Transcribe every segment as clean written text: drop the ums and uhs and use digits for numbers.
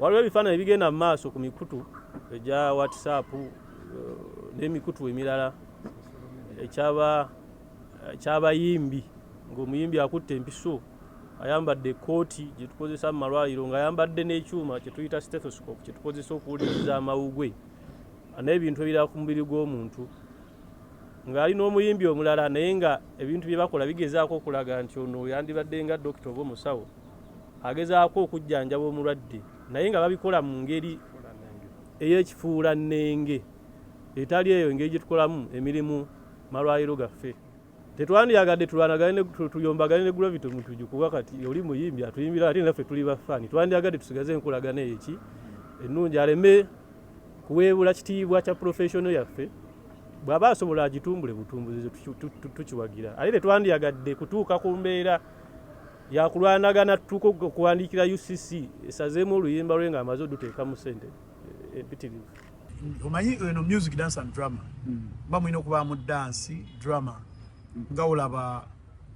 Waliwo ebifaananyi ebigenda mu maaso ku mikutu egya WhatsApp n'emikutu emirala ekyabayimbi ng'omuyimbi akutte empiso, ayambadde ekkooti gye tukozesa mu malwaliro, ng'ayambadde n'ekyuma kye tuyita stethoscope kye tukozesa okuwuliriza amawugwe n'ebintu ebirala ku mubiri gw'omuntu, ng'ali n'omuyimbi omulala, naye nga ebintu bye bakola bigezaako okulaga nti ono yandibadde nga dokita oba omusawo agezaako okujjanjaba omulwadde, naye nga babikola mu ngeri ey'ekifuulannenge etali eyo engeri gye tukolamu emirimu malwaliro gaffe. Tetwandiyagadde tulwanagane tuyombagane ne Gravity Omutujju, kuba kati oli muyimbi atuyimbira ate naffe tuli bafaani. Twandyagadde tusigaze enkolagana eyo eki ennungi, aleme kuweebula kitiibwa kya professional yaffe. Bw'aba asobola agitumbule butumbuzi, tukiwagira, ate tetwandiyagadde kutuuka ku mbeera yakulwanagana tutuuka okuwandiikira UCC esazeemu oluyimba lwe ng'amaze oduteekamu ssente empitirivu. Omanyi eno music, dance and drama, mba mulina okubaamu dance, drama, nga olaba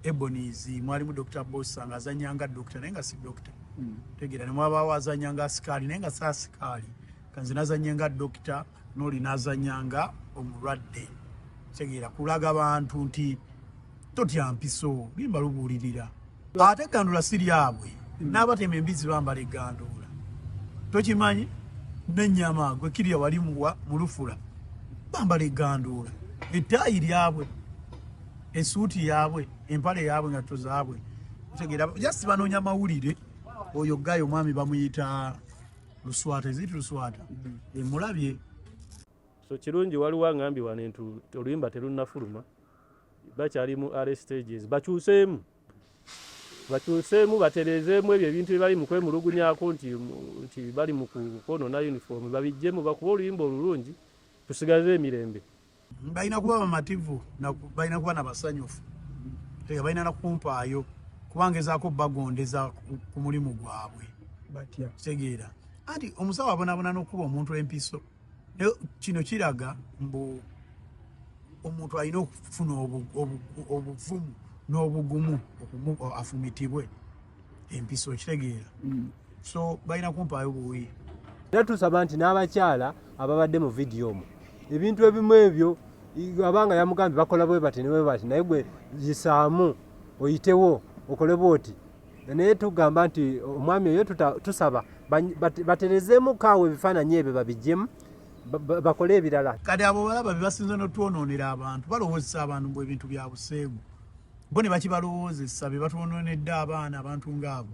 Ebonies mwalimu Dr Bossa nga azanya nga doctor naye nga si doctor. Tegeera, ne mwabaawo azanya nga asikaali naye nga si asikaali. Kanze nazanye nga doctor, n'oli nazanya nga omulwadde. Tegeera, kulaga bantu nti totya mpiso, limba lubuulirira. Ate eggandula si lyabwe, n'abatema embizzi bambala egganduula, tokimanyi? N'ennyama gwe kirya wali muwa mu lufula bambala egganduula, ettaayi lyabwe, essuuti yaabwe, empale yaabwe, ngatto zaabwe. Otegeera, just banoonya mawulire. Oyo gayo omwami bamuyita Luswata, eziti Luswata emulabye. So kirungi, waliwo angambye wano nti oluyimba terunnafuluma, bakyali mu early stages. Bakyuseemu, bakyuseemu, batereezeemu ebyo ebintu bye bali mu kwemulugunyako nti bali mu kwonoona uniform, babiggyemu, bakuba oluyimba olulungi, tusigaze emirembe. Balina kuba bamativu, balina kuba nabasanyufu, tega balina nakumpaayo kuba ngezaako bagondeza ku mulimu gwabwe. Batya? Kitegeera, anti omusawo abonaabona n'okuba omuntu empiso. Naye kino kiraga mbu omuntu alina okufuna obuvumu n'obugumu afumitibwe empiso, okitegeera? So balina kumpaayo buwi. Era tusaba nti n'abakyala ababadde mu vidiyo omwo, ebintu ebimu ebyo abanga yamugambye bakola bwe bati ne bwe bati, naye gwe yisaamu oyitewo okole bwoti. Naye tugamba nti omwami oyo tusaba baterezeemu kaawo ebifaananyi ebyo, babiggyemu, bakole ebirala. Kati abo balaba bebasinze n'otwonoonera abantu, balowoozesa abantu mbu ebintu bya buseegu, bo ne bakibalowoozesa, be batwonoonedde abaana, abantu ng'abo.